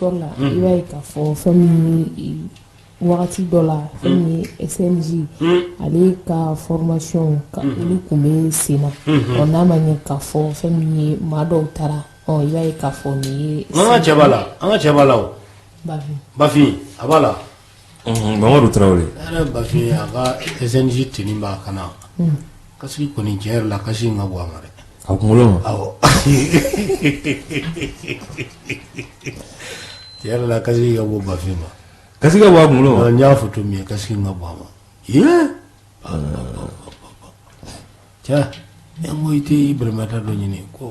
sport la, i b'a ye k'a fɔ fɛn min ye wagati dɔ la, fɛn min ye SNJ ale ka formation ka olu tun bɛ sen na. Ɔ, n'a ma ɲɛ k'a fɔ fɛn min ye maa dɔw taara, ɔ, i b'a ye k'a fɔ nin ye. An ka cɛ b'a la, an ka cɛ b'a la o. Bafin. Bafin, a b'a la. Mamadu Tarawele. Yɛrɛ Bafin, a ka SNJ tenue b'a kan na. Casque kɔni, tiɲɛ yɛrɛ la, casque in ka bon a ma dɛ. A kunkolo ma. Awɔ, tiɲɛ yɛrɛ la, casque ka bon Bafin ma. Casque ka bon a kunkolo ma. N y'a photo min ye, casque in ka bon a ma ye. Cɛ, e ko i tɛ i bɛrɛmata dɔ ɲini ko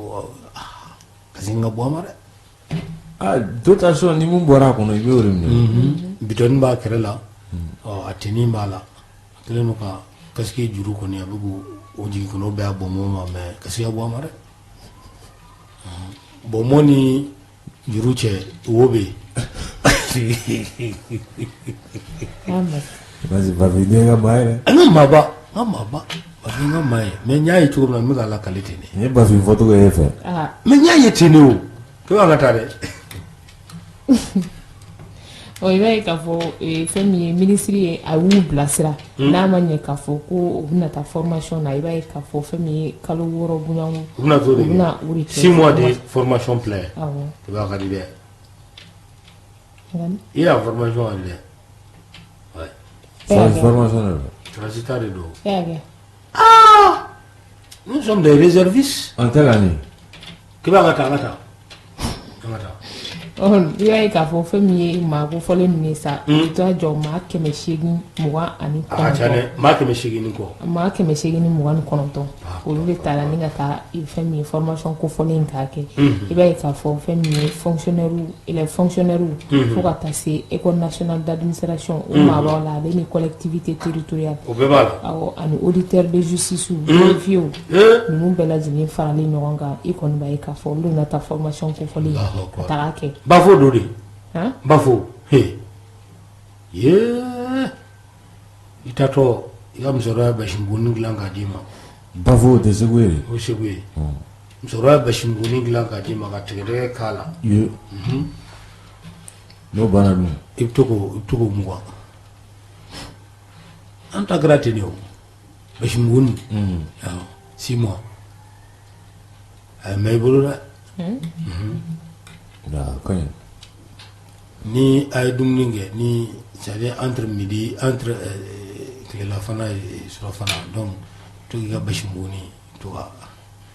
casque in ka bon a ma dɛ. Ah, dotation ni mun bɔra a kɔnɔ, i b'o de minɛ. Bitɔni b'a kɛrɛ la, ɔ, a tenue b'a la, a kɛlen don ka casque juru kɔni, a bɛ k'o jigin kɔnɔ, o bɛɛ y'a bɔnbɔn ma, mais casque ka bon a ma dɛ. Bɔnbɔn ni juru cɛ, wo bɛ yen. Vas-y, Bafin den ka maa yɛrɛ. An ka maaba, n ka maaba Bafin, ka maa ye, mais n y'a ye cogo min na, n bɛ k'a lakale ten de. Nin ye Bafin fɔcogo ye e fɛ. Mais n y'a ye ten de o, k'e b'an ka taa dɛ. Ɔ, i b'a ye k'a fɔ fɛn min ye minisiri ye, a y'u bilasira. N'a ma ɲɛ k'a fɔ ko u bɛna taa formation na, i b'a ye k'a fɔ fɛn min ye kalo 6 bonyago. U bɛna t'o de u bɛna o de kɛ. 6 mois de formation plein. Awɔ. I b'a ka di dɛ. I y'a formation ka di dɛ. Ouais. Formation de don. Transitat de don. E y'a kɛ. Nous sommes des réservistes. An tɛ ka nin. K'i b'a ka taa, an ka taa. An ka taa. Ɔ, i b'a ye k'a fɔ fɛn min ye maa kofɔlen ninnu ye sa, u bɛ taa jɔ maa 829. A ka ca dɛ, maa 800 ni kɔ. Maa 829, olu de taara ni ka taa fɛn min ye formation kofɔlen in k'a kɛ. I b'a ye k'a fɔ fɛn min ye fonctionnaire, les fonctionnaires, fo ka taa se école nationale d'administration o maabaw la, ale ni collectivité territoriale. O bɛɛ b'a la. Awɔ, ani auditeur de justice, greffier, ninnu bɛɛ lajɛlen faralen ɲɔgɔn kan. I kɔni b'a ye k'a fɔ olu de bɛna taa formation kofɔlen ka taga kɛ. Bafo don de. Han. Bafo. He. Ye. I taatɔ, i ka musokɔrɔba ye basi bonni dilan k'a d'i ma. Bafo, o tɛ Segu ye. O ye Segu ye. Musokɔrɔba ye basi bonni dilan k'a d'i ma ka tigɛdɛgɛ k'a la. Ye. N'o banna dun. I bɛ to k'o mugan. An ta kɛra ten de o. Basi bonni. Awɔ. 6 mois. A ye mɛn i bolo dɛ. Nka a ka ɲi. Ni a ye dumuni kɛ ni, c'est à dire entre midi, entre tilelafana et surafana, donc to k'i ka basi bonni to ka.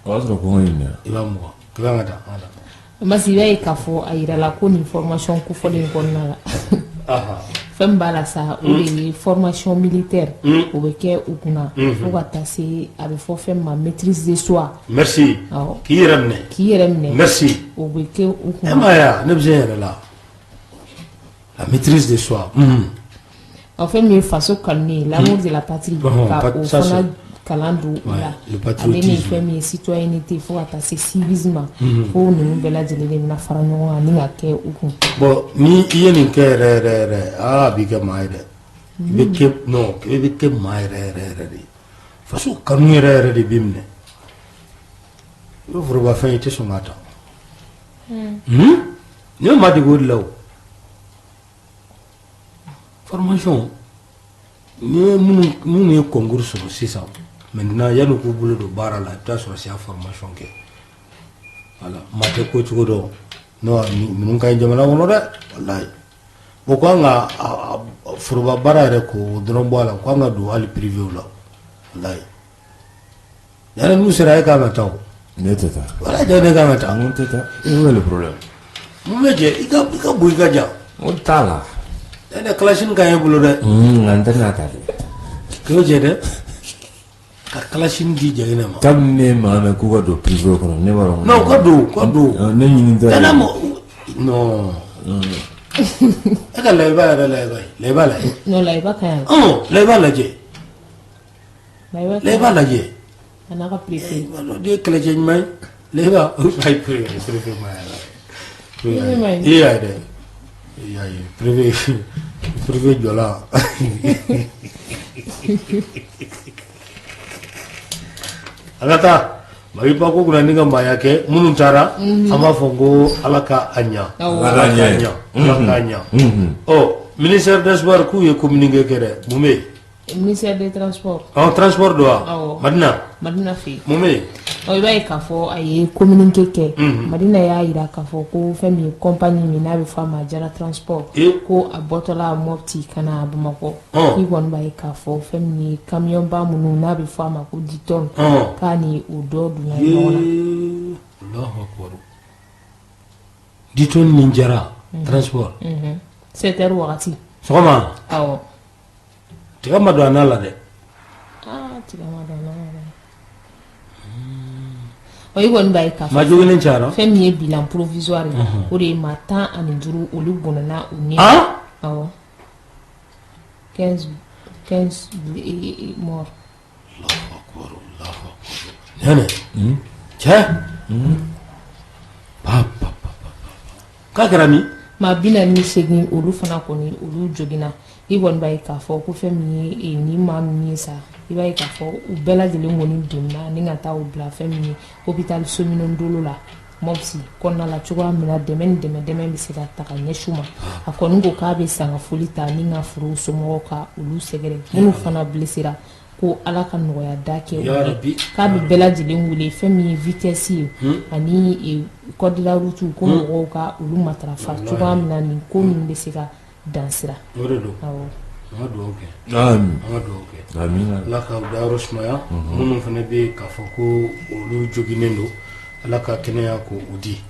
O y'a sɔrɔ kɔngɔ y'i minɛ. I b'a mugan, k'i b'an ka taa, an ka taa. Parce que i b'a ye k'a fɔ a yirala ko nin formation kofɔlen in kɔnɔna la, fɛn min b'a la sa, o de ye formation militaire, o bɛ kɛ u kunna fo ka taa se a bɛ fɔ fɛn min ma maîtrise de soi. Merci. Awɔ. K'i yɛrɛ minɛ. K'i yɛrɛ minɛ. Merci. O bɛ kɛ u E kunna. ma ye wa, ne bɛ se n yɛrɛ la, la maîtrise de soi. Ɔ, fɛn min ye faso kanu ye, l'amour de la patrie, ka o fana kalan don u la, Le ale ni patriotisme. fɛn min ye citoyenneté, fo ka taa se civisme ma, fo ninnu bɛɛ lajɛlen de bɛna fara ɲɔgɔn kan ni ka kɛ u kun. Bon, ni i ye nin kɛ yɛrɛ yɛrɛ yɛrɛ, aa, a b'i kɛ maa ye dɛ. I bɛ kɛ, non, i bɛ kɛ maa yɛrɛ yɛrɛ yɛrɛ de ye. Faso kanu yɛrɛ yɛrɛ de b'i minɛ. I bɛ forobafɛn, i tɛ sɔn k'a ta. Ne ma dege o de la o. Formation ni ye minnu ye concours sɔrɔ sisan, maintenant yanni k'u bolo don baara la, i bɛ taa sɔrɔ siya formation kɛ. Voilà, maa tɛ ko cogo dɔn. Non, ninnu ka ɲi jamana kɔnɔ dɛ, walayi. Bon, ko an ka foroba baara yɛrɛ k'o dɔrɔn bɔ a la, ko an ka don hali privé la, walayi. Yɛrɛ n'u sera, e kan ka taa o. Ne tɛ taa. Wala jɛ, ne kan ka taa. N tɛ taa. E où est le problème? Mun bɛ jɛ? I ka bon, i ka jan. O t'a la. Ne kalashini ka ɲi bolo dɛ. Nka n tɛna ta dɛ. K'o jɛ dɛ, ka kalashini di Jɛgɛnɛ ma. Kabini ne ye maa mɛn k'u ka don privé kɔnɔ, ne b'a dɔn. Non, u ka don, u ka don. Ne ɲini tɛ. Yala mɔ, non. E ka Layiba yɛrɛ lajɛ, Layiba lajɛ. Non, Layiba ka ɲi. Ɔn, Layiba lajɛ. Layiba ka ɲi. Layiba lajɛ. A n'a ka préfet. O ye kɛlɛcɛ ɲuman ye. Layiba, ayi, préfet, préfet ma yɛrɛ. Préfet ma ɲi. I y'a ye dɛ. I y'a ye, préfet, préfet jɔla. An ka taa. Maa b'i pan ko kunna ni ka maaya kɛ minnu taara an b'a fɔ ko Ala ka a ɲa Ala k'a ɲa Ala k'a ɲa ɔ ministère des sports k'u ye communiqué kɛ dɛ mun bɛ yen Ministère des transports transport don wa Madina Madina fɛ yen mun bɛ yen i b'a ye k'a fɔ a ye communiqué kɛ Madina y'a jira k'a fɔ ko fɛn min ye compagnie min n'a bɛ fɔ a ma Jara transport ko a bɔtɔla Mopti ka na Bamakɔ i kɔni b'a ye k'a fɔ fɛn min ye camion ba minnu n'a bɛ fɔ a ma ko 10 tonnes k'a ni o dɔ donna ɲɔgɔn na Alahu akibaru 10 tonnes ni Jara transport 7 heures wagati sɔgɔma awɔ tiga ma don a na la dɛ tiga ma don a na la dɛ i kɔni b'a ye k'a fɔ maa joginnen cayara fɛn min ye bilan provisoire ye o de ye maa 15 olu bɔnɛna u ni awɔ 15 15 morts nɛnɛ cɛ pa pa pa k'a kɛra min maa 48 olu fana kɔni olu joginna i kɔni b'a ye k'a fɔ ko fɛn min ye ni maa min ye sa i b'a ye k'a fɔ u bɛɛ lajɛlen kɔni donna ni ka taa u bila fɛn min ye hôpital Somino Ndolo la Mopti kɔnɔna la cogoya min na dɛmɛ ni dɛmɛ dɛmɛ bɛ se ka ta ka ɲɛsin u ma a kɔni ko k'a bɛ sangafoli ta ni ka furu somɔgɔw ka olu sɛgɛrɛ minnu fana blessera ko ala ka nɔgɔya da kɛ k'a bɛ bɛɛ lajɛlen wele fɛn min ye vitesse ye ani code de la route ko mɔgɔw ka olu matarafa cogoya min na nin ko ninnu bɛ se ka dan sira o de don an ka dugawu kɛ an ka dugawu kɛ ala ka dayɔrɔ sumaya minnu fana bɛ yen k'a fɔ ko olu joginnen don ala ka kɛnɛya ko u di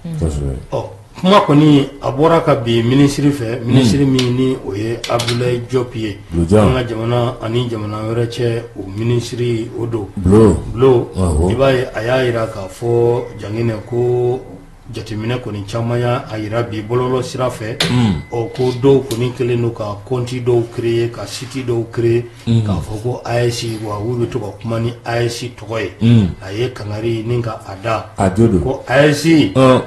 ɔ kuma kɔni a bɔra ka bin minisiri fɛ minisiri min ni o ye Abdoulaye Diop ye an ka jamana ani jamana wɛrɛ cɛ o minisiri o don bulon i b'a ye a y'a jira k'a fɔ Janginɛ ko jateminɛ kɔni caman y'a jira bi bɔlɔlɔ sira fɛ ɔ ko dɔw kɔni kɛlen don ka compte dɔw créer ka site dɔw créer k'a fɔ ko AES wa u bɛ to ka kuma ni AES tɔgɔ ye a ye kangari ni ka a da ko AES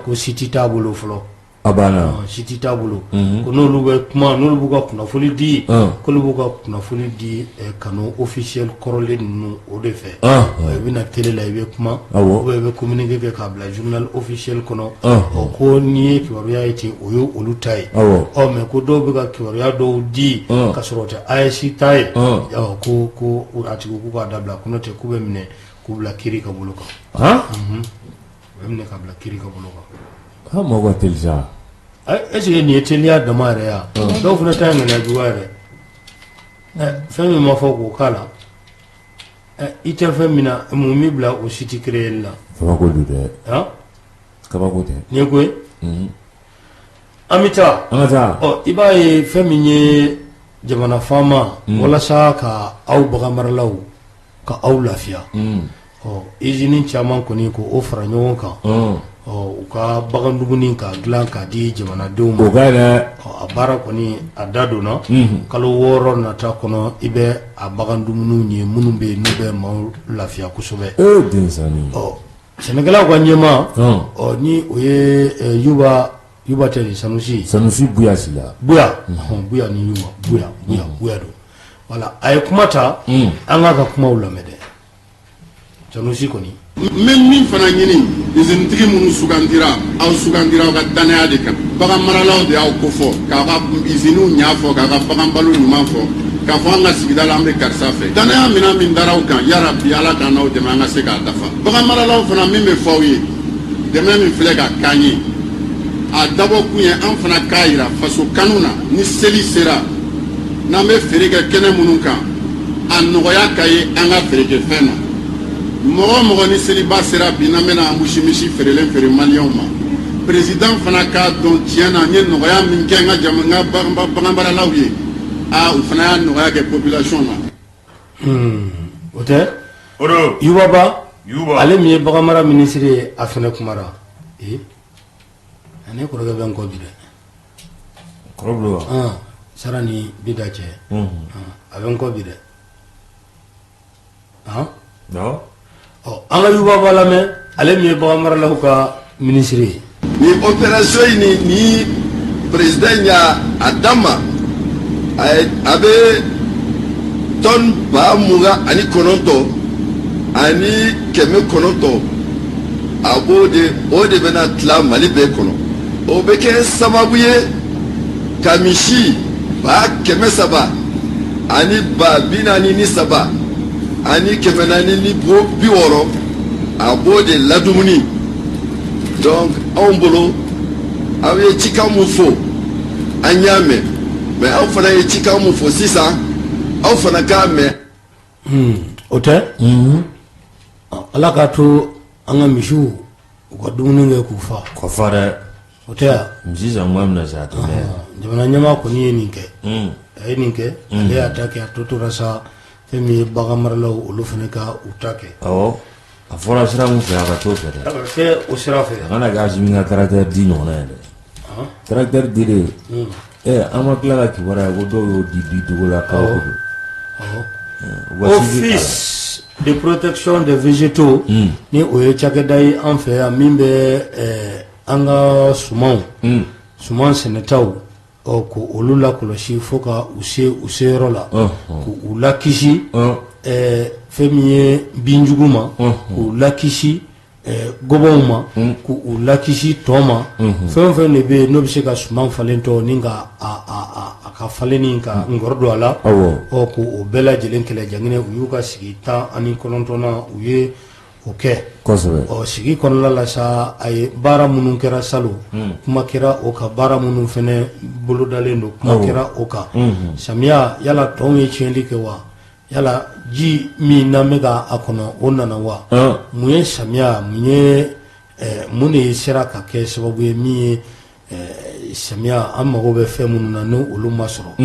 ko site t'a bolo fɔlɔ a banna site t'a bolo ko n'olu bɛ kuma n'olu b'u ka kunnafoni di k'olu b'u ka kunnafoni di canaux officiels kɔrɔlen ninnu o de fɛ i bɛna télé la i bɛ kuma ou bien i bɛ communiqué kɛ k'a bila journal officiel kɔnɔ ɔ ko n'i ye kibaruya ye ten o ye olu ta ye ɔ mais ko dɔw bɛ ka kibaruya dɔw di ka sɔrɔ o tɛ AES ta ye ko ko a tigi k'u k'a dabila ko n'o tɛ k'u bɛ minɛ k'u bila kiri ka bolo kan u bɛ minɛ ka bila kiri ka bolo kan mɔgɔ ka teli sa est ce que nin ye teliya dama yɛrɛ ya dɔw fana ta ye ŋaniya juguya yɛrɛ fɛn min ma fɔ k'o k'a la i tɛ fɛn min na mun b'i bila o site créer la kabako don dɛ kabako tɛ nin ye ko ye an bɛ taa an ka taa ɔ i b'a ye fɛn min ye jamana faama walasa ka aw baganmaralaw ka aw lafiya ɔ usine caman kɔni ko o fara ɲɔgɔn kan ɔ u ka bagan dumuni k'a dilan k'a di jamanadenw ma o ka dɛ a baara kɔni a da donna kalo 6 nata kɔnɔ i bɛ a bagan dumuniw ye minnu bɛ yen n'u bɛ maaw lafiya kosɛbɛ denmisɛnnin ɔ sɛnɛkɛlaw ka ɲɛmaa ɔ ni o ye Yuba Yuba tɛ Sanusi Sanusi Buya Sila Buya Buya ni Yuba Buya Buya Buya don voilà a ye kuma ta an k'a ka kumaw lamɛn dɛ Sanusi kɔni n bɛ min fana ɲini izinitigi minnu sugandira aw sugandira aw ka dannaya de kan bagan maralaw de y'aw kofɔ k'aw ka iziniw ɲa fɔ k'aw ka bagan balo ɲuman fɔ k'a fɔ an ka sigida la an bɛ karisa fɛ dannaya minɛn min dara aw kan yarabi ala k'an n'aw dɛmɛ an ka se k'a dafa bagan maralaw fana min bɛ fɔ aw ye dɛmɛ min filɛ ka k'an ye a dabɔ kun ye an fana k'a yira faso kanu na ni seli sera n'an bɛ feere kɛ kɛnɛ minnu kan a nɔgɔya ka ye an ka feerekɛfɛn na mɔgɔ o mɔgɔ ni seliba sera bi n'an bɛna anbusi misi feerelen feere maliyɛnw ma président fana k'a dɔn tiɲɛ na n ye nɔgɔya min kɛ n ka jama n ka baganmaralaw ye aa u fana y'a nɔgɔya kɛ population na. O tɛ o don Yuba Ba Yuba ale min ye baganmara minisiri ye a fana kumara ee ne kɔrɔkɛ bɛ n kɔ bi dɛ. Kɔrɔ bolo wa sara ni bida cɛ a bɛ n kɔ bi dɛ ɔ an ka Yuba Ba lamɛn ale min ye baganmaralaw ka minisiri ye nin opération in ni ni président in y'a a d'an ma a bɛ tɔni 29,900 A b'o de o de bɛna tila Mali bɛɛ kɔnɔ. O bɛ kɛ sababu ye ka misi 300 ani 43 ani 460, a b'o de ladumuni. Donc anw bolo, aw ye cikan mun fɔ, an y'a mɛn, mais aw fana ye cikan mun fɔ sisan, aw fana k'a mɛn. O tɛ Ala k'a to an ka misiw u ka dumuni kɛ k'u fa. K'u fa dɛ. O tɛ yan. Misi san kuma bɛna se a tɛ mɛn. Jamana ɲɛmaa kɔni ye nin kɛ, a ye nin kɛ, ale y'a ta kɛ, a tɔ tora sa fɛn min ye bagan maralaw, olu fana ka u ta kɛ. Awɔ, a fɔra sira min fɛ, a ka t'o fɛ dɛ. A ka kɛ o sira fɛ. A kana kɛ Asimi ka tracteur di ɲɔgɔnna ye dɛ. Tracteur dilen, ɛ, an ma tila ka kibaruya ko dɔw y'o di di cogo la, kabako don. Office de protection des végétaux, ni o ye cakɛda ye an fɛ yan min bɛ an ka sumanw, suman sɛnɛtaw, ɔ ko olu lakɔlɔsi fo ka u se u seyɔrɔ la, k'u lakisi fɛn min ye binjugu ma, k'u lakisi gɔbɔnw ma, k'u lakisi tɔn ma, fɛn o fɛn de bɛ yen n'o bɛ se ka suman falen tɔ ni ka a ka falenni ka ngɔrɔ don a la, ɔ k'o bɛɛ lajɛlen kɛlɛ. Janginɛ, u y'u ka sigi 19nan, u ye o kɛ. Ɔ sigi kɔnɔna la sa, a ye baara minnu kɛra salon, kuma kɛra o kan, baara minnu fana bolodalen don, kuma kɛra o kan. Samiya, yala tɔnw ye tiɲɛli kɛ wa? Yala ji min n'an bɛ ka a kɔnɔ, o nana wa? Mun ye samiya, mun ye mun de sera ka kɛ sababu ye min ye samiya, an mago bɛ fɛn minnu na, ni olu ma sɔrɔ?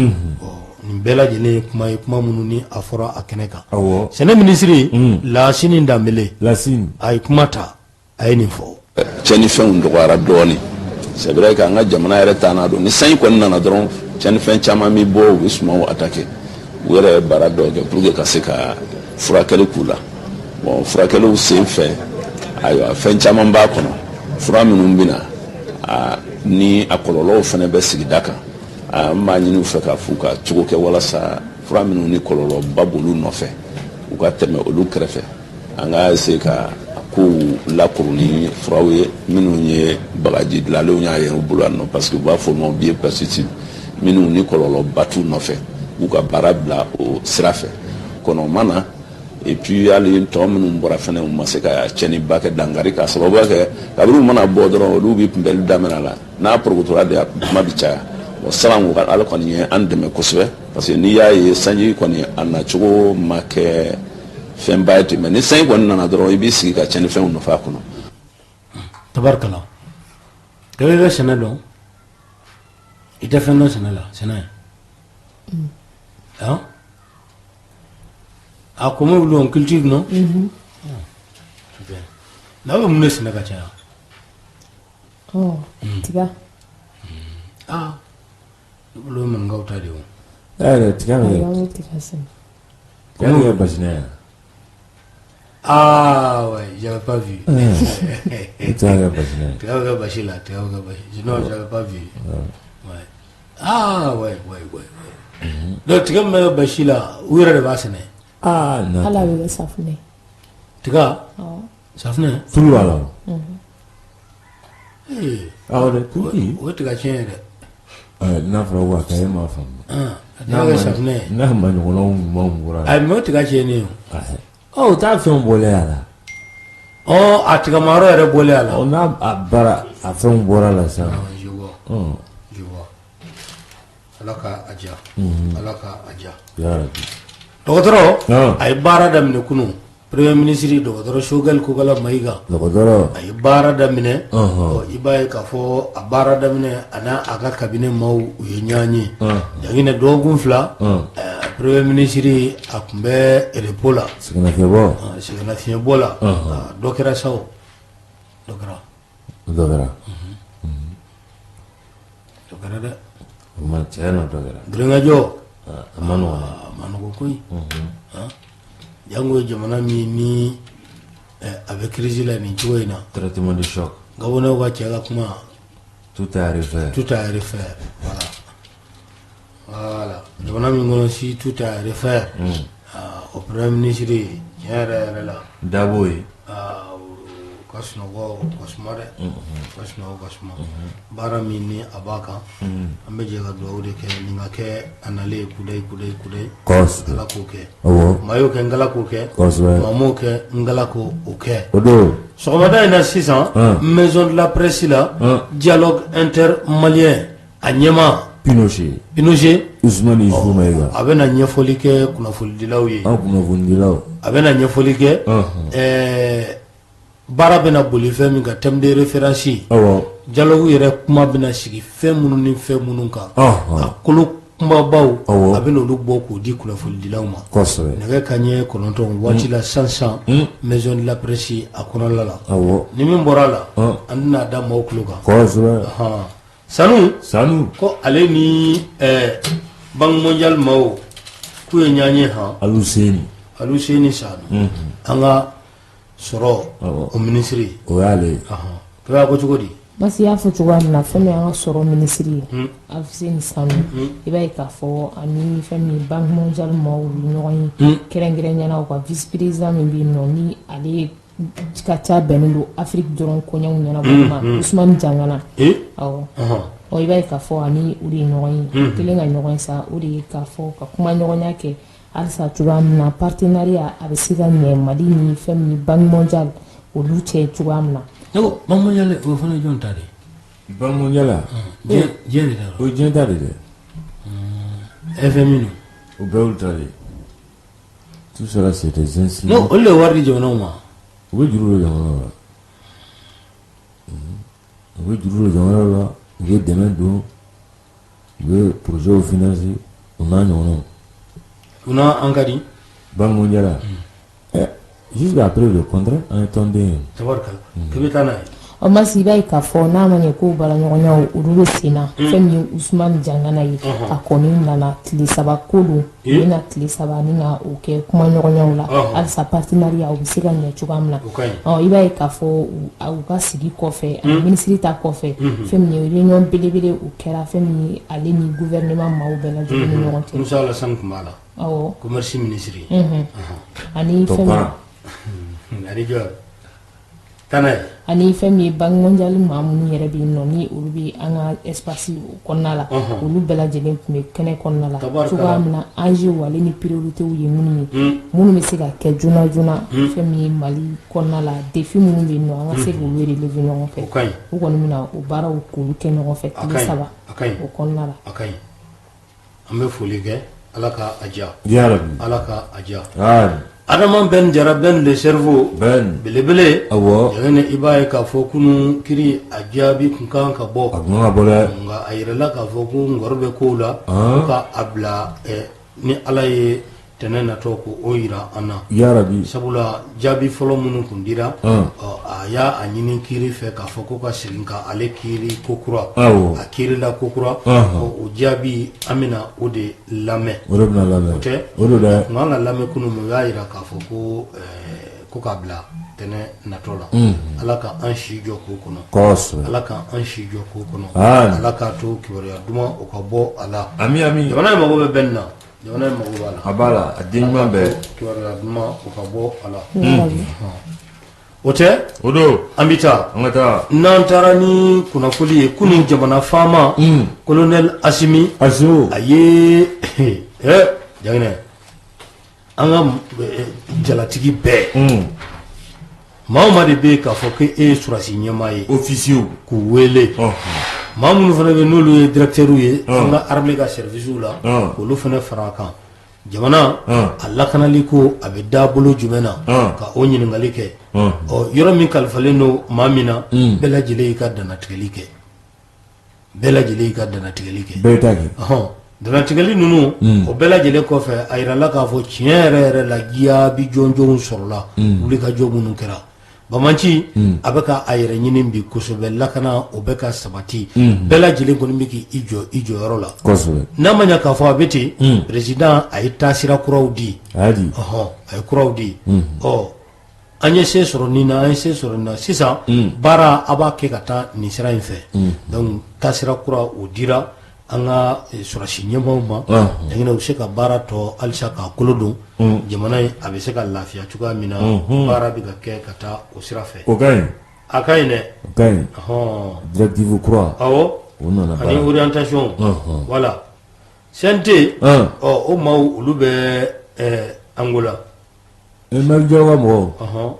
Nin bɛɛ lajɛlen ye kuma ye, kuma minnu ni a fɔra a kɛnɛ kan. Sɛnɛ minisiri Lasini Danbele, a ye kuma ta, a ye nin fɔ. Tiɲɛnifɛnw dɔgɔyara dɔɔnin. C'est vrai que an ka jamana yɛrɛ taa n'a don, ni sanji kɔni nana dɔrɔn, tiɲɛnifɛn caman bɛ bɔ, u bɛ sumanw attaquer. U yɛrɛ ye baara dɔw kɛ pour que ka se ka furakɛli k'u la. Bon, furakɛliw sen fɛ, ayiwa, fɛn caman b'a kɔnɔ, fura minnu bɛ na ni a kɔlɔlɔw fana bɛ sigida kan. An b'a ɲini u fɛ k'a f'u ka cogo kɛ walasa fura minnu ni kɔlɔlɔba b'olu nɔfɛ, u ka tɛmɛ olu kɛrɛfɛ. An ka essayer ka kow lakuru ni furaw ye minnu ye bagaji dilanlenw y'a yɛrɛ bolo yan nɔ, parce que u b'a fɔ ma biopesticide, minnu ni kɔlɔlɔba t'u nɔfɛ, u ka baara bila o sira fɛ. Kɔnɔ ma na, et puis hali tɔ minnu bɔra fɛnɛ, u ma se ka tiɲɛniba kɛ, dankari, k'a sababuya kɛ kabini u mana bɔ dɔrɔn, olu bɛ kunbɛli daminɛ a la. N'a porokotora de, a kuma bɛ caya. Bon, sisan Ala kɔni ye an dɛmɛ kosɛbɛ, parce que n'i y'a ye sanji kɔni a nacogo ma kɛ fɛnba ye ten, mais ni sanji kɔni nana dɔrɔn, i b'i sigi ka tiɲɛnifɛnw nɔfɛ a kɔnɔ. Tabarikala, e bɛ sɛnɛ dɔn? I tɛ fɛn dɔn sɛnɛ la? Sɛnɛ, han, a comment wuli, on cultive, non? Super. N'aw bɛ mun de sɛnɛ ka caya? Tiga. Ah, ne bolo ye maninkaw ta de ye o. Yɛrɛ tiga bɛ Ayi, an bɛ tiga sɛnɛ. Tiga bɛ kɛ basinɛ ye. Ah ouais, j'avais pas vu. Tiga bɛ kɛ basinɛ ye. Tiga bɛ kɛ basi la, tiga bɛ kɛ basi. Non, j'avais pas vu. Ouais. Ah ouais, ouais, ouais, ouais. Donc tiga min bɛ kɛ basi la, u yɛrɛ de b'a sɛnɛ. Aa, na. Hali a bɛ kɛ safunɛ ye. Tiga, safunɛ. Tulu b'a la o. Ee, Awɔ dɛ, tulu. O ye tiga tiɲɛ ye dɛ. N'a fɔra ko a ka, e m'a faamu. Ah, a tiga bɛ kɛ safunɛ ye. N'a ma ɲɔgɔnnaw ɲumanw bɔra. Ayi, mais o tiga tiɲɛnen ye o. Ɔ, o t'a fɛnw bɔlen a la. Ɔ, a tigamayɔrɔ yɛrɛ bɔlen a la. Ɔ, n'a a baara, a fɛnw bɔra la sisan. Ah, je vois. Ɔ. Je vois. Ala ka a diya. Ala ka a diya. Yarabi. Dɔgɔtɔrɔ, a ye baara daminɛ kunun. Premier ministre dɔgɔtɔrɔ Choguel Kokala Mayiga. Dɔgɔtɔrɔ. A ye baara daminɛ. Ɔ, i b'a ye k'a fɔ a baara daminɛ, a n'a a ka cabinet maaw, u ye ɲɔgɔn ye. Janginɛ, dɔgɔkun 2, premier ministre a tun bɛ repos la. Sɛgɛnnafiɲɛbɔ. Sɛgɛnnafiɲɛbɔ la. Dɔ kɛra sa o. Dɔ kɛra. Dɔ kɛra. Dɔ kɛra dɛ. O ma tiɲɛ na, dɔ kɛra. Girinkajɔ. A ma nɔgɔn. A ma nɔgɔn koyi. Jango jamana min ni a bɛ crise la nin cogo in na. Traitement de choc. Gabonɛw ka cɛ ka kuma. Tout est à refaire. Tout est à refaire. Voilà. Voilà. Jamana min kɔnɔ si tout est à refaire. O premier ministre, tiɲɛ yɛrɛ yɛrɛ la. Dabo ye. Aa, o ka sunɔgɔ ka suma dɛ u ka sunɔgɔ ka suma baara min ni a b'a kan an bɛ jɛ ka dugawu de kɛ nin ka kɛ a nalen ye kudayi kudayi kudayi ala k'o kɛ maa y'o kɛ n kala k'o kɛ maa m'o kɛ n kala k'o kɛ o don sɔgɔmada in na sisan maison de la presse la dialogue intermalien a ɲɛmaa Pinochet Pinochet Ousmane Isufu Mayiga a bɛna ɲɛfɔli kɛ kunnafonidilaw ye an kunnafonidilaw a bɛna ɲɛfɔli kɛ baara bɛna boli fɛn min kan thème de référence dialogue yɛrɛ kuma bɛna sigi fɛn minnu ni fɛn minnu kan a kolo kumabaw a bɛna olu bɔ k'o di kunnafonidilaw ma nɛgɛ kanɲɛ 9 waati la sisan maison de la presse a kɔnɔla la ni min bɔra a la an tɛna da maaw tulo kan sanu sanu ko ale ni Banque mondiale maaw k'u ye ɲɔgɔn ye han Aluseni Sanu an ka sɔrɔ o minisiri o y'ale ye a ko cogo di Parce i y'a fɔ cogoya min na fɛn min an ka sɔrɔ minisiri ye Aluseni Sanu i b'a ye k'a fɔ ani fɛn min Banque mondiale maaw ye ɲɔgɔn ye kɛrɛnkɛrɛnya na u ka vice président min bɛ yen nɔ ni ale ka ca bɛnnen don Afrique dɔrɔn koɲɛw ɲɛnabɔli ma Usumani Jangana awɔ ɔ i b'a ye k'a fɔ ani u de ye ɲɔgɔn ye kelen ka ɲɔgɔn ye sa o de ye k'a fɔ ka kumaɲɔgɔnya kɛ halisa cogoya min na partenariat a bɛ se ka ɲɛ Mali ni fɛn min Banque mondiale olu cɛ cogoya min na ne ko Banque mondiale o fana ye jɔn ta de ye Banque mondiale diɲɛ de ta o ye diɲɛ ta de dɛ FMI o bɛɛ y'olu ta de ye tout cela c'est des instruments non olu de ye wari di jamanaw ma u bɛ juru don jamanaw la u bɛ juru don jamanaw la u bɛ dɛmɛ don u bɛ projets financer o n'a ɲɔgɔnnaw u n'an ka di Banque mondiale jusqu'à preuve du contraire an ye tɔnden ye tabarikala k'i bɛ taa n'a ye Ɔ Masi i b'a ye k'a fɔ n'a ma ɲɛ ko baaraɲɔgɔnyaw olu bɛ sen na fɛn min ye Usumani Jangana ye a kɔni nana tile 3 ko don u bɛna tile 3 ni ka o kɛ kumaɲɔgɔnyaw la halisa partenariat u bɛ se ka ɲɛ cogoya min na ɔ i b'a ye k'a fɔ u ka sigi kɔfɛ ani minisiri ta kɔfɛ fɛn min ye réunion belebele o kɛra fɛn min ye ale ni gouvernement maaw bɛɛ lajɛlen ni ɲɔgɔn cɛ Musa Alasani tun b'a la awɔ commerce ministre ani fɛn ani jɔn taa n'a ye ani fɛn min ye Banque mondiale maa minnu yɛrɛ bɛ yen nɔ ni olu bɛ an ka espace kɔnɔna la olu bɛɛ lajɛlen tun bɛ kɛnɛ kɔnɔna la cogoya min na enjeu ale ni priorités ye minnu ye minnu bɛ se ka kɛ joona joona fɛn min ye Mali kɔnɔna la défi minnu bɛ yen nɔ an ka se k'olu relever ɲɔgɔn fɛ u kɔni bɛna o baaraw k'olu kɛ ɲɔgɔn fɛ tile 3 o kɔnɔna la a ka ɲi an bɛ foli kɛ ala ka a diya yarabi ala ka a diya adama Ben Jara Ben le cerveau Ben belebele awɔ Jangɛnɛ i b'a ye k'a fɔ kunun kiri a jaabi kun kan ka bɔ a kun kan ka bɔ dɛ nka a yirala k'a fɔ ko ngɔrɔ bɛ kow la ko ka a bila ni ala ye tɛnɛn natɔ ko o yira an na yarabi sabula jaabi fɔlɔ minnu kun dira a y'a a ɲini kiri fɛ k'a fɔ ko ka segin ka ale kiri ko kura a kirila ko kura o jaabi an bɛna o de lamɛn o de bɛna lamɛn o tɛ o don dɛ kun kan ka lamɛn kunun mais u y'a yira k'a fɔ ko ko k'a bila tɛnɛn natɔ la ala ka an si jɔ k'o kɔnɔ kosɛbɛ ala ka an si jɔ k'o kɔnɔ ala k'a to kibaruya duman o ka bɔ a la ami ami jamana in mago bɛ bɛn na jamana in mago b'a la a b'a la a den ɲuman bɛɛ kibaruya duman o ka bɔ a la o tɛ o don an bɛ taa an ka taa n'an taara ni kunnafoli ye kunun jamana faama colonel Asimi Asimi a ye Jaginɛ an ka jalatigi bɛɛ maa o maa de bɛ yen k'a fɔ ko e ye sɔrɔdasi ɲɛmaa ye officiers k'u wele maa minnu fana bɛ n'olu ye directeurs ye an ka armée ka services la k'olu fana fara a kan jamana a lakanali ko a bɛ da bolo jumɛn na ka o ɲininkali kɛ ɔ yɔrɔ min kalifalen don maa min na bɛɛ lajɛlen y'i ka dannatigɛli kɛ bɛɛ lajɛlen y'i ka dannatigɛli kɛ bɛɛ ta kɛ ɔhɔn dannatigɛli ninnu o bɛɛ lajɛlen kɔfɛ a yirala k'a fɔ tiɲɛ yɛrɛ yɛrɛ la jaabi jɔnjɔnw sɔrɔla wulikajɔ minnu kɛra banbaanci a bɛ ka a yɛrɛ ɲini bi kosɛbɛ lakana o bɛ ka sabati bɛɛ lajɛlen kɔni bɛ k'i jɔ i jɔyɔrɔ la kosɛbɛ n'a ma ɲɛ k'a fɔ a bɛ ten président a ye taasira kuraw di a y'a di ɔhɔn a ye kuraw di ɔ an ye se sɔrɔ nin na an ye se sɔrɔ nin na sisan baara a b'a kɛ ka taa nin sira in fɛ donc taasira kura o dira an ka sɔrɔdasi ɲɛmaaw ma Jaginɛ u bɛ se ka baara tɔ halisa k'a kolo don jamana in a bɛ se ka lafiya cogoya min na baara bɛ ka kɛ ka taa o sira fɛ o ka ɲi A ka ɲi dɛ. O ka ɲi. Ɔhɔn. Directive kura. Awɔ. O nana Ani baara. orientation. Ɔhɔn. Voilà. CNT. Ɔn. Ɔ, o maaw olu bɛ Angola. Malick Diaw ka mɔgɔw. Ɔhɔn.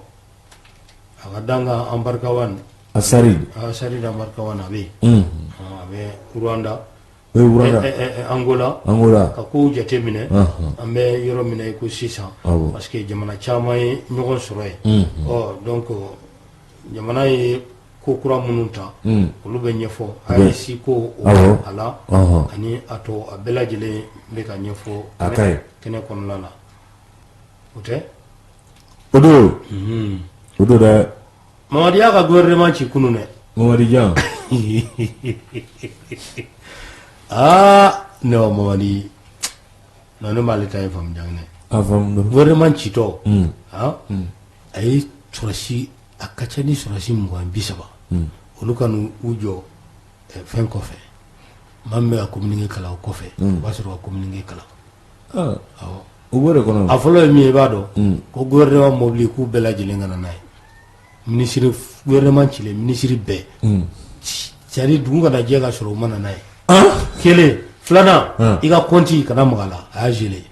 A ka dankan Anbarikawani. Asari. Asari Anbarikawani a bɛ yen. A bɛ Rwanda. O ye Rwanda. Angola. Angola. Ka kow jateminɛ. Ɔhɔn. An bɛ yɔrɔ min na i ko sisan. Awɔ. Parce que jamana caman ye ɲɔgɔn sɔrɔ yen. Ɔ, donc jamana ye ko kura minnu ta. Olu bɛ ɲɛfɔ. AES ko o Awɔ. a la. Ɔhɔn. Ani a tɔ a bɛɛ lajɛlen bɛ ka ɲɛfɔ. A ka ɲi. Kɛnɛ kɔnɔna la. O tɛ? O don. O don dɛ. Mamadi y'a ka gouvernement ci kunun dɛ. Mamadi Jan. Aa, ne wa Mamadi, non, ne m'ale ta ye faamu Janginɛ. A faamu dɔrɔn. Gouvernement citɔ. A ye sɔrɔsi, a ka ca ni sɔrɔsi 20, 30. Olu ka n'u jɔ fɛn kɔfɛ. Maa min bɛ ka communiqué kalan o kɔfɛ. O b'a sɔrɔ ka communiqué kalan. Awɔ. O b'o de kɔnɔ. A fɔlɔ ye min ye, i b'a dɔn. Ko gouvernement mobili k'u bɛɛ lajɛlen ka na n'a ye. Ministre gouvernement cilen ministre bɛɛ. C'est à dire dugu kana jɛ ka sɔrɔ u ma na n'a ye. Kelen, filanan, i ka compte kana maga a la, a y'a gelé.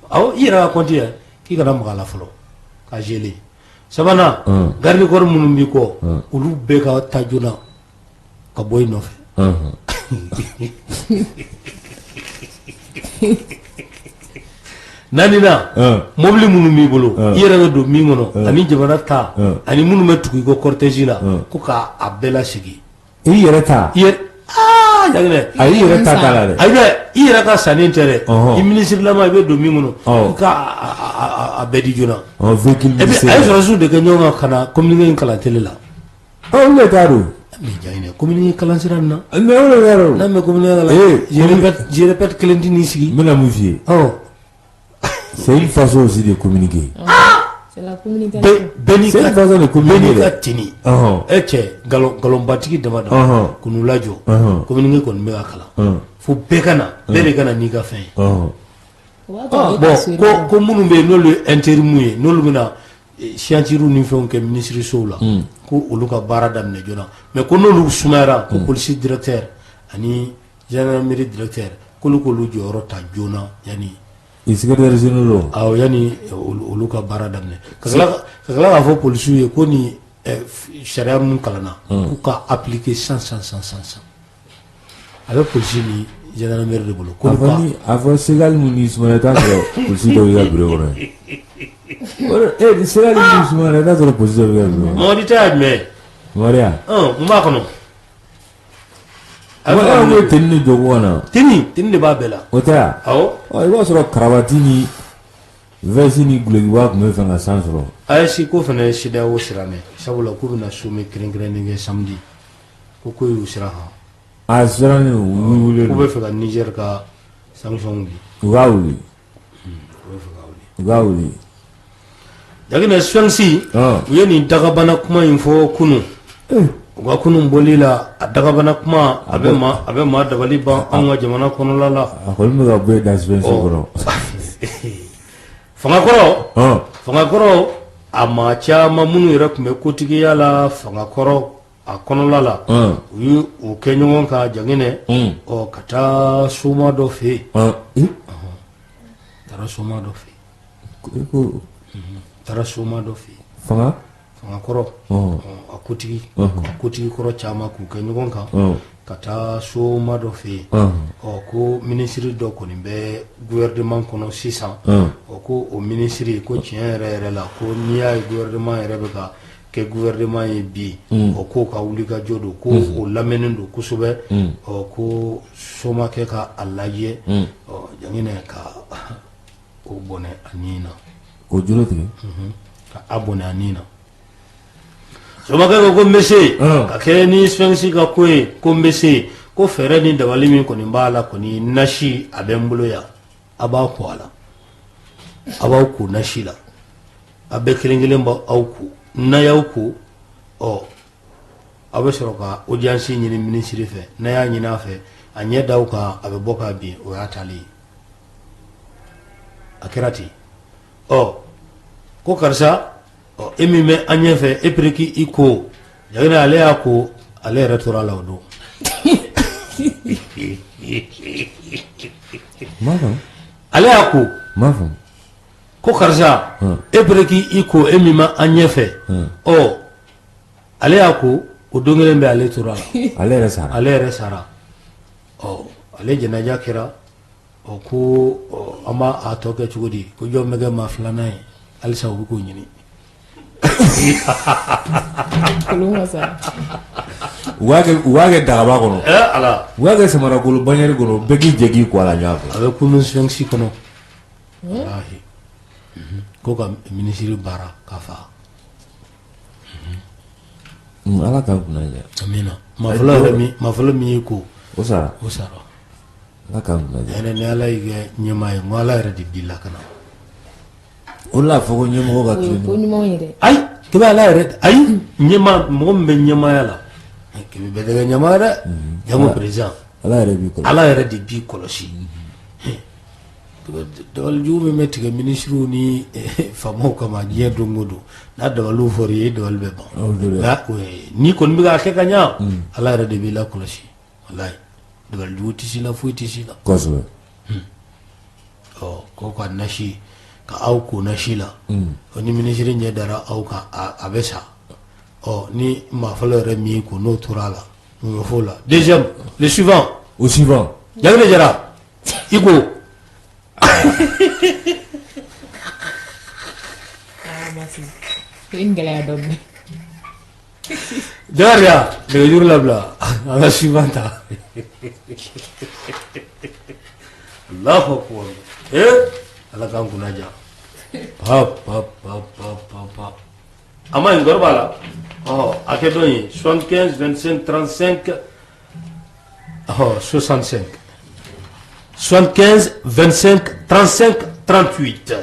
Awɔ, i yɛrɛ ka compte yɛ, k'i kana maga a la fɔlɔ, k'a gelé. Sabanan, garde corps minnu b'i kɔ, olu bɛɛ ka taa joona ka bɔ i nɔfɛ. Naaninan, mobili minnu b'i bolo, i yɛrɛ bɛ don min kɔnɔ, ani jamana ta, ani minnu bɛ tugu i kɔ cortège la, ko k'a bɛɛ lasegin. I yɛrɛ ta. I yɛrɛ aa Janginɛ. A i yɛrɛ ta t'a la dɛ. Ayi dɛ, i yɛrɛ ka sannen tɛ dɛ. I minisiri lama i bɛ don min kɔnɔ, ko k'a bɛɛ di joona. Véhicule Et puis a ye sɔrɔdasiw de kɛ ɲɔgɔn kan ka na communiqué in kalan télé la. Olu de ta don. Mais Janginɛ, communiqué kalan sira nin na. Mais olu de ta don. N'an bɛ communiqué kalan. Je répète kelen tɛ n'i sigi. N bɛna mun f'i ye. C'est une façon aussi de communiquer. C'est la communication. Bɛɛ n'i C'est une façon de communiquer. Bɛɛ n'i ka tenue. E cɛ, nkalonbatigi dama dama. K'u lajɔ. Communiqué kɔni bɛ ka kalan. Fo bɛɛ ka na, bɛɛ de ka na n'i ka fɛn ye. Bon, ko minnu bɛ yen n'olu ye intérim ye, n'olu bɛna signature ni fɛnw kɛ ministre sow la, ko olu ka baara daminɛ joona. Mais ko n'olu sumayara, ko police directeur ani gendarmerie directeur k'olu k'olu jɔyɔrɔ ta joona yanni. Secrétaire généraux. Awɔ, yanni olu ka baara daminɛ. Ka tila k'a fɔ polisiw ye ko ni sariya min kalanna, k'u ka appliquer 100 100 100 100. A bɛ polisi ni gendarmerie de bolo. A fɔ Segali min ni sumayara, i t'a sɔrɔ polisi dɔw b'i ka bureau kɔnɔ yen. Segali min sumayara, i t'a sɔrɔ polisi dɔw b'i ka bureau kɔnɔ. Mamadi ta ye jumɛn ye? Mamadi ya? Mun b'a kɔnɔ? A bɛ tenue de don ko ka na. Tenue de b'a bɛɛ la. O tɛ wa? Awɔ. I b'a sɔrɔ karavati ni veste ni gulokiba tun bɛ fɛ ka san sɔrɔ. AES ko fana ye CEDEAO siran dɛ, sabula k'u bɛna sommet kɛrɛnkɛrɛnnen kɛ samedi, ko y'u siran han. A sirannen u wulilen don. K'u bɛ fɛ ka Niger ka sanction wuli. U k'a wuli. U bɛ fɛ k'a wuli. U k'a wuli. Jaginɛ Sphinx u ye nin dagabana kuma in fɔ kunun. U ka kunun bɔli la, a dagabana kuma a bɛ maa dabali ban anw ka jamana kɔnɔla la. A kɔni bɛ ka bɔ yen da Sphinx kɔrɔ. Fangakɔrɔ a maa caman minnu yɛrɛ tun bɛ kotigiya la fangakɔrɔ a kɔnɔla la, u ye u kɛ ɲɔgɔn kan Jaginɛ, ɔ ka taa soma dɔ fɛ yen. Taara soma dɔ fɛ yen. Taara soma dɔ fɛ yen. Fanga fangakɔrɔ a kotigi a kotigi kɔrɔ caman k'u kɛ ɲɔgɔn kan ka taa soma dɔ fɛ yen. Ɔ ko minisiri dɔ kɔni bɛ gouvernement kɔnɔ sisan. Ɔ ko o minisiri ko tiɲɛ yɛrɛ yɛrɛ la, ko n'i y'a ye gouvernement yɛrɛ bɛ ka kɛ gouvernement ye bi, ɔ k'o ka wuli ka jɔ don, ko o lamɛnnen don kosɛbɛ. Ɔ ko somakɛ ka a lajɛ, ɔ Jaginɛ ka o bɔnɛ a ni na. K'o jolo tigɛ. Ka a bɔnɛ a ni na. Somakɛ ko n bɛ se ka kɛ ni Sphinx ka ko ye, ko n bɛ se, ko fɛɛrɛ ni dabali min kɔni b'a la kɔni, nasi a bɛ n bolo yan, a b'a ko a la, a b'aw ko nasi la, a bɛɛ kelen kelen b'aw ko, n'a y'aw ko, ɔ aw bɛ sɔrɔ ka audience ɲini minisiri fɛ, n'a y'a ɲini a fɛ, a ɲɛ d'aw kan, a bɛ bɔ k'a bin, o y'a taalen ye. A kɛra ten. Ɔ ko karisa, Ɔ e min bɛ an ɲɛfɛ e pere k'i ko Jaginɛ ale y'a ko ale yɛrɛ tora a la o don. Ale y'a ko ko karisa e pere k'i ko e min bɛ an ɲɛfɛ ɔ ale y'a ko o don kelen bɛ ale tora a la ale yɛrɛ sara ale yɛrɛ sara ɔ ale janaja kɛra ɔ ko an b'a tɔ kɛ cogo di ko jɔn bɛ kɛ maa filanan ye halisa u bɛ k'o ɲini u b'a kɛ dagaba kɔnɔ ala u b'a kɛ samarakolo baɲari kɔnɔ bɛɛ k'i jɛ k'i ko a la ɲɔgɔn fɛ a bɛ kunun sphinx kɔnɔ ko ka minisiri baara ka fa Ala k'an kunna diya amiina maa fɔlɔ yɛrɛ min maa fɔlɔ min y'i ko o sara o sara Ala k'an kunna diya yɛrɛ ni Ala y'i kɛ ɲɛmaa ye n ko Ala yɛrɛ de b'i lakana o de la a fɔ ko ɲɛmɔgɔ ka tilen ko ɲumanw ye dɛ ayi kebe Ala yɛrɛ ayi ɲɛmaa mɔgɔ min bɛ ɲɛmaaya la kebe bɛɛ tɛ kɛ ɲɛmaa ye dɛ jango président Ala yɛrɛ b'i kɔlɔsi Ala yɛrɛ de b'i kɔlɔsi Dabali jugu min bɛ tigɛ minisiriw ni faamaw kama diɲɛ don o don n'a dabaliw fɔra i ye dabali bɛ ban n'i kɔni bɛ k'a kɛ ka ɲɛ Ala yɛrɛ de b'i lakɔlɔsi walayi dabali jugu tɛ s'i la foyi tɛ s'i la kosɛbɛ ɔ ko ka nasi ka aw ko nasi la o ni minisiri ɲɛ dara aw kan a bɛ sa ɔ ni maa fɔlɔ yɛrɛ min ko n'o tora a la mun bɛ fɔ o la deuxième le suivant o suivant Jaginɛ Jara i ko gɛlɛya dɔɔnin Jakarija nɛgɛjuru labila an ka suivant ta Allahu akbar ee Ala k'an kunna diya pa pa pa pa pa pa a ma ɲi b'a la ɔ a kɛ dɔn ye 75 25 35 65 75 25 35 38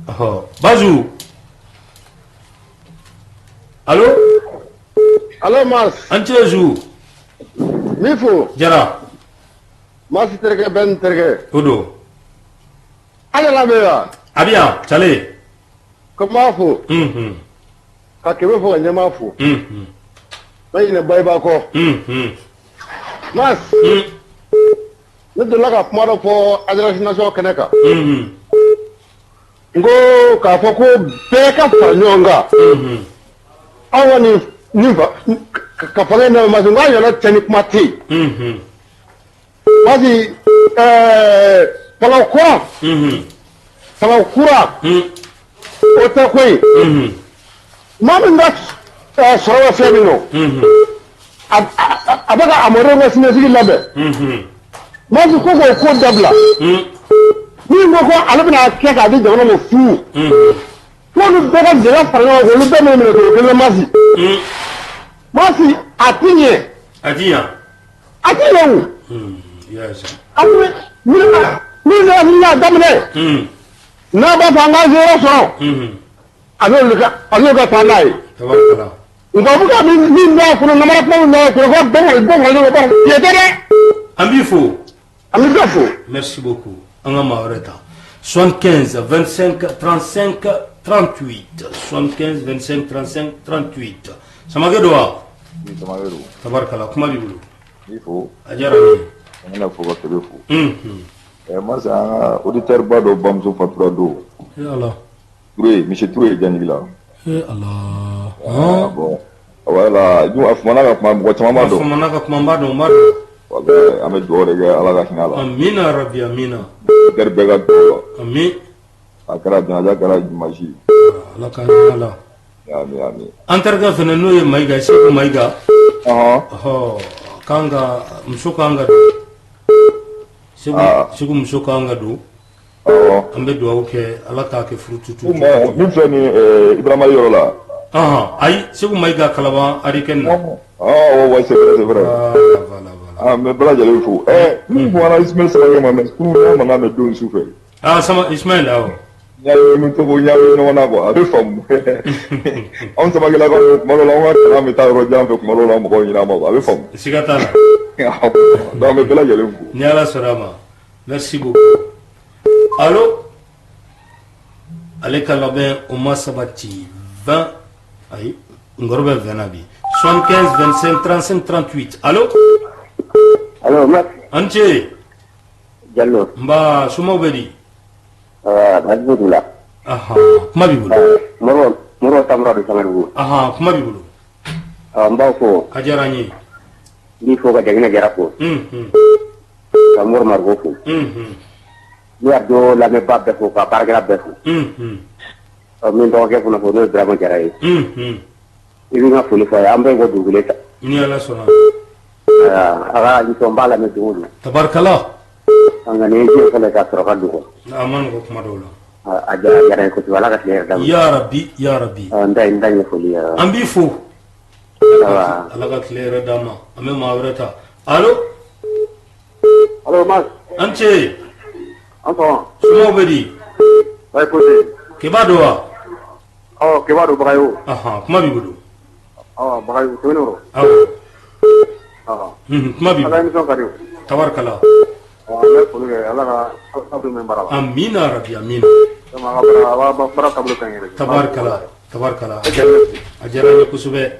ɔhɔ Bazu allo allo Mas an ce Zu n b'i fo Jara Mas terikɛ bɛɛ n terikɛ o don Ayala bɛ wa a bɛ yan Cale ko n b'a fo unhun ka Kebe fo ka ɲɛmaa fo unhun ma ɲinɛ Bayiba kɔ unhun Mas ne delila ka kuma dɔ fɔ adresse nation kɛnɛ kan unhun n ko k'a fɔ ko bɛɛ ka fara ɲɔgɔn kan unhun anw ka nin nin fa ka fanga in dɛmɛ parce que n k'a ɲɔgɔnna cɛnni kuma tɛ yen unhun parce que ɛɛ fanga kura unhun fanga kura o tɛ ko ye unhun maa min ka sɔrɔ bɛ fɛn min nɔ unhun a bɛ ka a mɔdenw ka siniɲɛsigi labɛn unhun maa ko k'o ko dabila min ko ko ale bɛna kɛ k'a di jamana ma fu k'olu bɛɛ ka jɛ ka fara ɲɔgɔn kan k'olu bɛɛ minɛ minɛ cogo kelen masi masi a ti ɲɛ a ti ɲɛ a ti ɲɛ o a min min y'a daminɛ n'a b'a fɔ an ka yɔrɔ sɔrɔ a n'olu ka a n'olu ka taa n'a ye tabarikala nka u bɛ ka min min b'a kɔnɔ namara kuma min b'a kɔnɔ ko bɛɛ ka bɛɛ ka ɲɔgɔn bɔ tiɲɛ tɛ dɛ an b'i fo an bɛ bɛɛ fo merci beaucoup an ka maa wɛrɛ ta 75 25 35 38 75 25 35 38 Samakɛ don wa Ni Samakɛ don. Tabarikala kuma b'i bolo N b'i fo. A diyara n ye. N bɛna fo ka Kebe fo. Unhun. Ɛ Masa an ka auditeur ba dɔ bamuso fatura don. E Ala. Ture, monsieur Ture Janjigila. E Ala. Ah bon. Voilà, dun a famana ka kuma mɔgɔ caman b'a dɔn. A famana ka kuma n b'a dɔn n b'a dɔn. Walayi an bɛ dugawu de kɛ Ala ka hinɛ a la. Amina rabi amina. Auditeur bɛɛ ka dugawu la. Ami. A kɛra janaja kɛra dimanche. Ala ka hinɛ a la. Ami ami. An terikɛ fana n'o ye Mayiga ye Seku Mayiga. Ɔhɔn. Ɔhɔ kan ka muso kan ka don. Segu Segu muso kan ka don. An bɛ dugawu kɛ Ala k'a kɛ furu tutu. Min filɛ nin ye Ibrahima yɔrɔ la. Ɔhɔn ayi Segu Mayiga Kalaban Arikɛni na. Ɔ ouais c'est vrai c'est vrai. Voilà voilà. Ah n bɛ bɛɛ lajɛlen fo. Ɛ min bɔra Ismaël Samakɛ ma mais kunun n y'a mankan mɛn don su fɛ. Ah Sama Ismaël awɔ. N y'a ye n tɔgɔ n y'a ye ɲɔgɔn na quoi a bɛ faamu. Anw Samakɛlakaw tuma dɔw la an ka kalan bɛ taa yɔrɔ jan fɛ tuma dɔw la mɔgɔw ɲinɛ an ma quoi a bɛ faamu. Siga t'a la. Donc an bɛ bɛɛ lajɛlen fo. Ni Ala sɔnna a ma. Merci beaucoup. Allo ale ka labɛn o ma sabati 20, ayi, n kɔrɔ bɛ 20 na bi, 75 25 35 38. Allo? Allo, Max. An ce. Diallo. Nba, somaw bɛ di? Baasi foyi t'u la. Ahan, kuma b'i bolo. Moro Moro Tamura don Sangadugu. Ahan, kuma b'i bolo. N b'aw fo. A diyara n ye. N b'i fo ka Jaginɛ Jara fo. Ka Mori Marigo fo. N bɛ radio lamɛnbaa bɛɛ fo ka baarakɛla bɛɛ fo. Ɔ, min dɔgɔkɛ fana fo, n'o ye Birama Jara ye. I bɛ n ka foli fɔ a ye, an bɛɛ ko dugu kelen ta. Ni Ala sɔnna. A ka émission n b'a lamɛn don o don. Tabarikala. Nka nin ye diɲɛ fɔlɔ ye k'a sɔrɔ ka dɔgɔ. A ma nɔgɔ kuma dɔw la. A diyara n ye kosɛbɛ, Ala ka tile hɛrɛ d'an ma. Ya rabi, ya rabi. N ta ye foli ye. An b'i fo. Ala ka tile hɛrɛ d'an ma. An bɛ maa wɛrɛ ta. Allo? Allo, Max. An ce. An sɔgɔma. Somaw bɛ di? Baasi foyi tɛ yen. Keba don wa? Ɔ, Keba don, Bagayogo. Ahan, kuma b'i bolo. Ɔ, Bagayogo, Sebenikɔrɔ. Awɔ. Kuma b'i bolo. A ka émission ka di o. Tabarikala. Ɔ, an bɛ foli kɛ, Ala ka aw dɛmɛ baara la. Amina rabi, amina. Vraiment, a ka baara taabolo ka ɲi yɛrɛ. Tabarikala, tabarikala. A diyara n ye kosɛbɛ.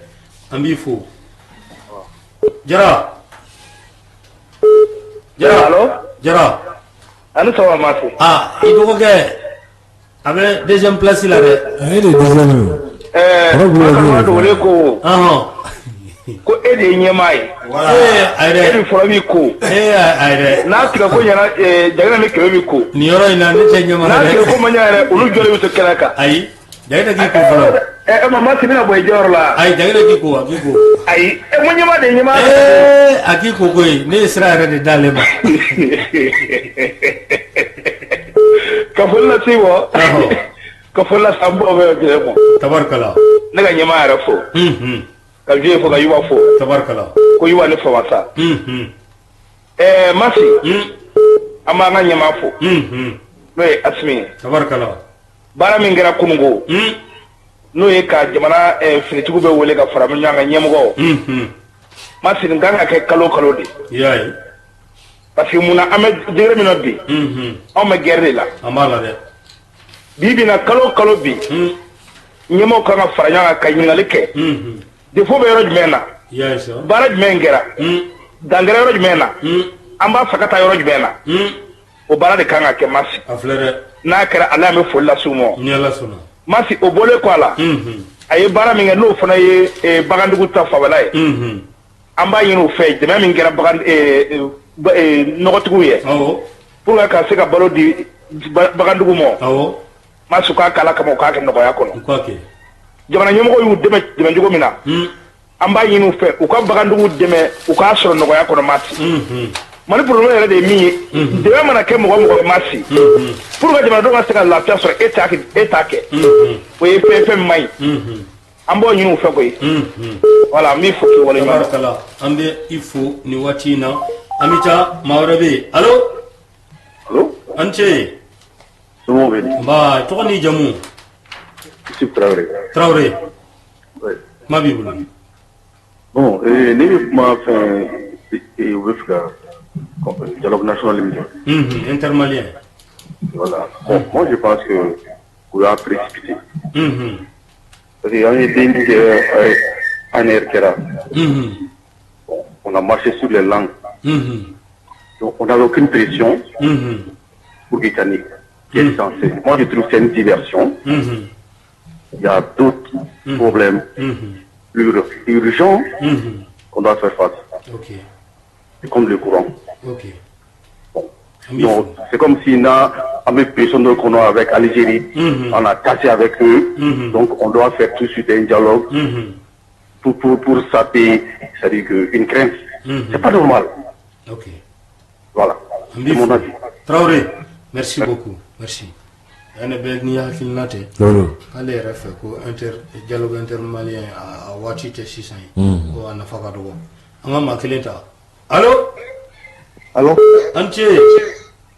An b'i fo. Jara. Jara. Allo? Jara. A ni sɔgɔma Masi. Ah, i dɔgɔkɛ a bɛ deuxième place la dɛ. E de ye deuxième ye o. Ɛɛ, dogolen ko. Ɔhɔn. Ko e de ye ɲɛmaa ye. Ee, ayi dɛ. E de fɔlɔ b'i ko. Ee, ayi dɛ. N'a tigɛ ko ɲɛna, Jaginɛ ni Kɛmɛ b'i ko. Nin yɔrɔ in na ne tɛ ɲɛmaa N'a dɛ. tigɛ ko ma ɲɛ yɛrɛ, olu jɔlen bɛ to kɛnɛ kan. Ayi, Jaginɛ k'i ko fɔlɔ. Ɛ, ma Masi bɛna bɔ i jɔyɔrɔ la. Ayi, Jaginɛ k'i ko, a k'i ko. Ayi, ɛ, mo ɲɛmaa de ye ɲɛmaa. Ee, a k'i ko koyi, ne ye sira yɛrɛ de d'ale ma. Ka foli lase i ma. Ka foli lase an baw bɛɛ lajɛlen ma. Tabarikala. Ne ka ɲɛmaa yɛrɛ fo. Ka Vieux fo, ka Yuba fo. Tabarikala. Ko Yuba ni Famasa. Ɛɛ, Masi. An b'an ka ɲɛmaa fo. N'o ye Asimi ye. Tabarikala. Baara min kɛra kununko. N'o ye ka jamana finitigiw bɛ wele ka fara ɲɔgɔn kan, ɲɛmɔgɔw. Masi, nin kan ka kɛ kalo kalo de. I y'a ye. Parce que munna an bɛ degré min na bi, anw bɛ guerre de la. An b'a la dɛ. Bi bi na, kalo kalo bi, ɲɛmɔgɔw kan ka fara ɲɔgɔn kan ka ɲininkali kɛ. Défaut bɛ yɔrɔ jumɛn na? I y'a ye sa. Baara jumɛn kɛra? Dan kɛra yɔrɔ jumɛn na? An b'a fɛ ka taa yɔrɔ jumɛn na? O baara de kan ka kɛ, Masi. A filɛ dɛ. N'a kɛra, ala bɛ foli lase u ma. Ni Ala sɔnna. Masi, o bɔlen kɔ a la, a ye baara min kɛ, n'o fana ye bagantigiw ta fanfɛla ye, an b'a ɲini u fɛ, dɛmɛ min kɛra bagan nɔgɔtigiw ye pour que ka se ka balo di bagantigiw ma. Masi, k'a k'ala kama, u k'a kɛ nɔgɔya kɔnɔ. U k'a kɛ. Jamana ɲɛmɔgɔw y'u dɛmɛ dɛmɛ cogo min na, an b'a ɲini u fɛ, u ka bagantigiw dɛmɛ, u k'a sɔrɔ nɔgɔya kɔnɔ, Masi. Mali problème yɛrɛ de ye min ye, dɛmɛ mana kɛ mɔgɔ mɔgɔ, Masi, pour que jamanadenw ka se ka lafiya sɔrɔ, e t'a kɛ, e t'a kɛ, o ye fɛn min man ɲi, an b'o ɲini u fɛ koyi. Voilà, n b'i fo k'i waleɲuman dɔn. Tabarikala, an bɛ i fo nin waati in na. An bɛ taa maa wɛrɛ bɛ yen. Allo? Allo? An ce. Somɔgɔw bɛ di? Nba, tɔgɔ n'i jamu? Yusuf Traoré. Traoré. Oui. Kuma b'i bolo. Bon, ne bɛ kuma fɛn, u bɛ fɛ ka dialogue national min kɛ. Intermalien. Voilà. Bon, moi je pense que u y'a précipité. Parce que an ye den kɛ, ANR kɛra. Bon, on a marché sur les langues. Donc on n'avait aucune pression pour Titanic, qui est censé. Moi je trouve que c'est une diversion. Il y a d'autres problèmes plus urgents qu'on doit faire face. C'est comme le courant. Bon. Donc, c'est comme si on a avec pression qu'on a avec Algérie, on a cassé avec eux, donc on doit faire tout de suite un dialogue pour saper, c'est-à-dire qu'une crainte. C'est pas normal. Voilà. C'est mon avis. Traoré, merci beaucoup. Merci. Yani bɛɛ n'i hakilina tɛ. Lolo. K'ale yɛrɛ fɛ ko inter dialogue intermalien a waati tɛ sisan ye. Ko a nafa ka dɔgɔ. An ka maa kelen ta. Allo? Allo? An ce.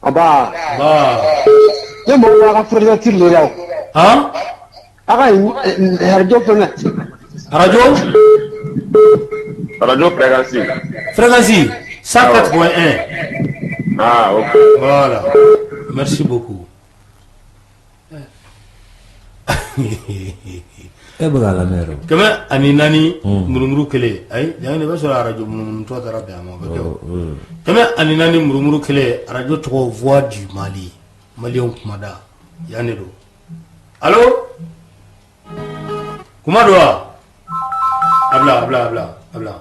Aba. Ba. Ne mɔgɔ b'a ka fréquence de la o. Han? A ka radio fɛngɛ. Radio? Radio fréquence. Fréquence 104.1. Ah, ok. Voilà. Merci beaucoup. E bɛ k'a lamɛn yɛrɛ. 104 murumuru kelen. Ayi, Janginɛ, i b'a sɔrɔ arajo munumunutɔ taara bɛn a ma, o bɛ kɛ o. 104 murumuru kelen, arajo tɔgɔ Voix du Mali, maliyɛnw kumada, yan de don. Allo, kuma don wa? A bila, a bila, a bila, a bila,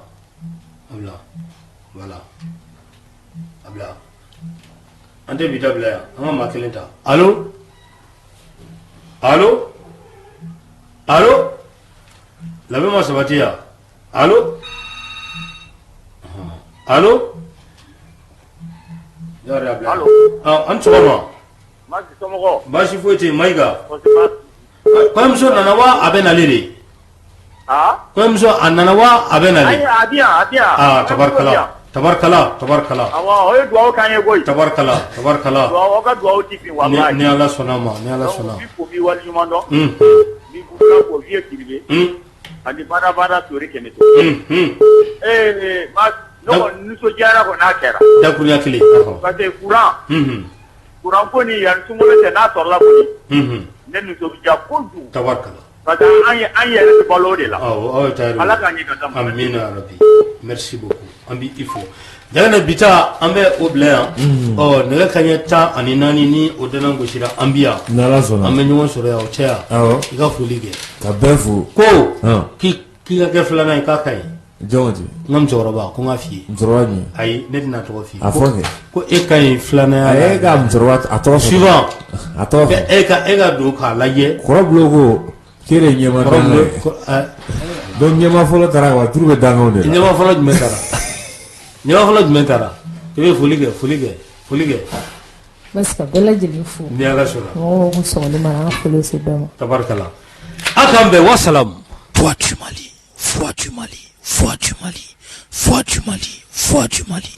a bila, voilà, a bila. An tɛ bi ta bila yan, an ka maa kelen ta. Allo, allo, allo, labɛn ma sabati yan. Allo, allo, yɔrɔ a bila. Allo. An sɔgɔma. Masi, somɔgɔw? Baasi foyi tɛ yen, Mayiga. Kɔɲɔmuso nana wa, a bɛ nalen de? Ah? Kɔɲɔmuso a nana wa, a bɛ nalen? Ayi, a bi yan, a bi yan. Aa, tabarikala, tabarikala, tabarikala. Awɔ, o ye dugawu k'an ye koyi. Tabarikala, tabarikala. Dugawu, aw ka dugawu ti fin walahi. Ni Ala sɔnna a ma, ni Ala sɔnna. Donc n b'i fo, n b'i waleɲuman dɔn. N b'i buruja fo, Vieux Sidibe. Ani badabada tori kɛmɛ. Ee, ma ne kɔni nisɔndiyara kɔni n'a kɛra. Dakuruɲa kelen. Parce que courant ko ni yan sunkalo cɛ n'a sɔrɔla kɔni. Ne nisɔn bɛ diya kojugu. Tabarikala. Parce que an yɛrɛ bɛ balo o de la. Awɔ, aw ta yɛrɛ. Ala k'an ɲɛ ka d'a ma. Amina yarabi. Merci beaucoup. An b'i fo. Janginɛ, bi ta an bɛ o bila yan. Ɔ, nɛgɛ kanɲɛ 14 ni o dana gosira, an bi yan. N'Ala sɔnna. An bɛ ɲɔgɔn sɔrɔ yan, o cɛ yan. Awɔ. I ka foli kɛ. Ka bɛɛ fo. Ko k'i ka kɛ filanan ye, k'a ka ɲi. Jɔn ten? N ka musokɔrɔba ko n k'a f'i ye. Musokɔrɔba jumɛn? Ayi, ne tɛna tɔgɔ f'i ye. A fɔ kɛ. Ko e ka ɲi filananya la. E ka musokɔrɔba a tɔgɔ fɔ. Suivant. A tɔgɔ fɔ. E ka don k'a lajɛ. Kɔrɔ bulo ko k'e de ɲɛma dangan ye. Donc ɲɛma fɔlɔ taara ka ban, turu bɛ danganw de la. Ɲɛma fɔlɔ jumɛn taara? Ɲɛma fɔlɔ jumɛn taara? I bɛ foli kɛ, foli kɛ, foli kɛ. Basi ka bɛɛ lajɛlen fo. Ni Ala sɔnna. Mɔgɔw ko sɔgɔli ma, an ka foli se bɛɛ ma. Tabarikala. A k'an bɛn, wasalamu. Voix du Mali, Voix du Mali, Voix du Mali, Voix du Mali, Voix du Mali.